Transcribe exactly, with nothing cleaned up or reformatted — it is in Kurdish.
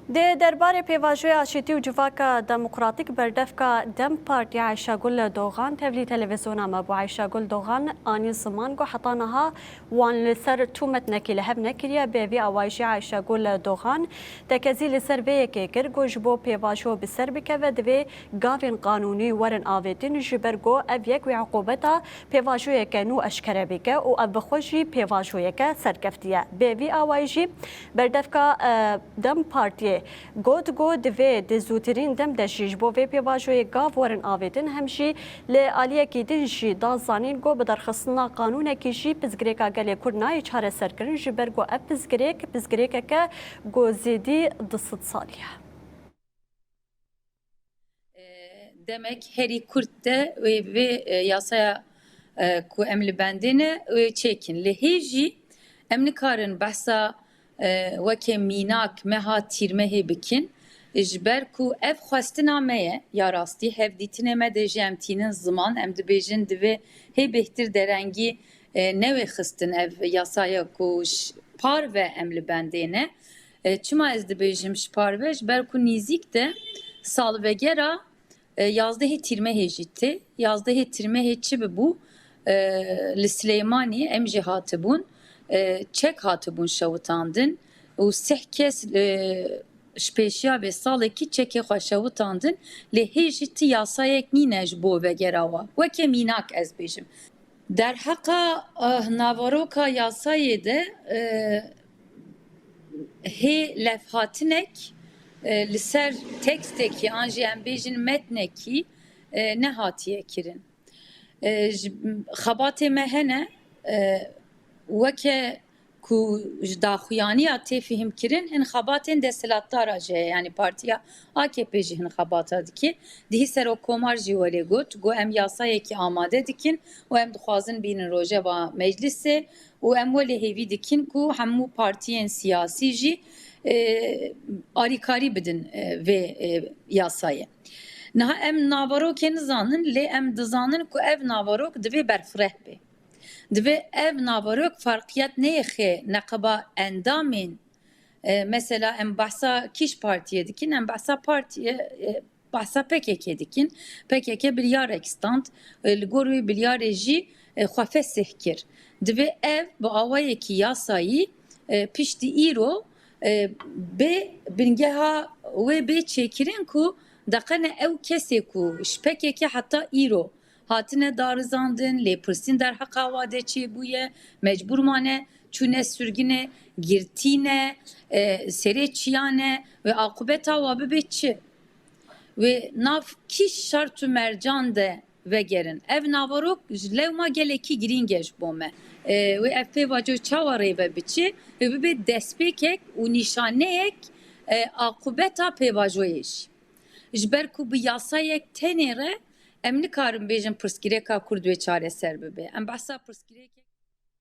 Di derbarê pêvajoya Aşîtî û Civaka Demokratîk berdevka DEM Partî Ayşegul Dogan tevlî televîzyona me bû. Ayşegul Dogan anî ziman ku heta niha wan li ser tu metnekî li hev nekiriye. Bi vî awayî jî Ayşegul Dogan tekezî li ser vê yekê kir ku ji bo pêvajo bi ser bikeve, divê gavên qanûnî werin avêtin, ji ber ku ev yek wê uqûbeta pêvajoyeke nû eşkere bike û ev bi xwe jî pêvajoyeke serkeftiye. Bi vî awayî jî berdevka, e, DEM Partiyê got ku divê di zûtirîn dem de jî ji bo vê pêvajoyê gav werin avêtin, hem jî li aliyekî din jî da zanîn ku bi derxistina qanûnekî jî pirsgirêka gelê Kurd nayê çareserkirin, ji ber ku ev pirsgirêk, pirsgirêkeke ku zêdî du sed salî ye. E, demek herî kurt de wê vê, e, yasaya, e, ku em li bendê ne, wê çêkin. Lê hê jî em nikarin behsa, e, weke mînak meha tîrmehê bikin. Ji ber ku ev xwestina me ye, ya rastî, hevdîtinê me de jî em tînin ziman, em dibêjin divê hê bêhtir derengî, e, newê xistin ev yasaya ku ji parve em li bendê ne. E, çima ez dibêjim ji parve? Ji ber ku nîzîk de salvegera, e, yazdehê tîrmehê jî tê. Yazdehê tîrmehê çi bibû? E, li Silêmaniyê em jî hatibûn. E, çek hatibûn şewitandin û sih kes, e, ji pêşiya vê salekî çekê xwe şewitandin. Lê hê jî ti yasayek nîne ji bo vegera wa. Weke mînak ez bêjim. Derheqa, eh, naveroka yasayê de, eh, hê levhatinek, eh, li ser tekstekî an jî em bêjin metnekî, eh, nehatiye kirin. Eh, ji, xebatê me hene, eh, weke ku ji daxuyaniya tê fihmkirin, hin xebatên desthilatdara jî heye, yanî partiya A K P jî hin xebata dike. Dihî serokkomar jî welê got, got, em yasayekî amade dikin û em dixwazin bînin rojeva meclisê û em welê hêvî dikin ku hemû partiyên siyasî jî, e, alîkarî bidin, e, vê, e, yasayê. Niha em naverokê nizanin, lê em dizanin ku ev naverok divê berfireh be. Divê ev naverok ferqiyet neyêxê neqeba endamên, e, mesela em behsa kîj partiyê dikin, em behsa partiyê, e, behsa P K K dikin. P K K biryarek stand, e, li gor wê biryarê jî, e, xwe fesih kir. Divê ev bi awayekî yasayî, e, piştî îro, e, bê bingeha wê bê çêkirin ku deqene ew kesê ku ji P K K heta îro hatine darizandin, lêpirsîn derheqa wa de çêbûye, mecbûr mane, çûne sirgine, girtî ne, e, serê çiya ne, wê aqûbeta wa bibe çi? Wê nav kî şert û mercan de vegerin? Ev naverok ji lewma gelekî girîng e ji bo me. E, wê ev pêvajo çawa rê ve biçe? Wê bibe destpêkek û nîşaneyek, e, aqûbeta pêvajoyê jî. Ji ber ku bi yasayek tenê re em nikarin bêjin pirsgirêka Kurd wê çareser bibe. Em behsa pirsgirêkê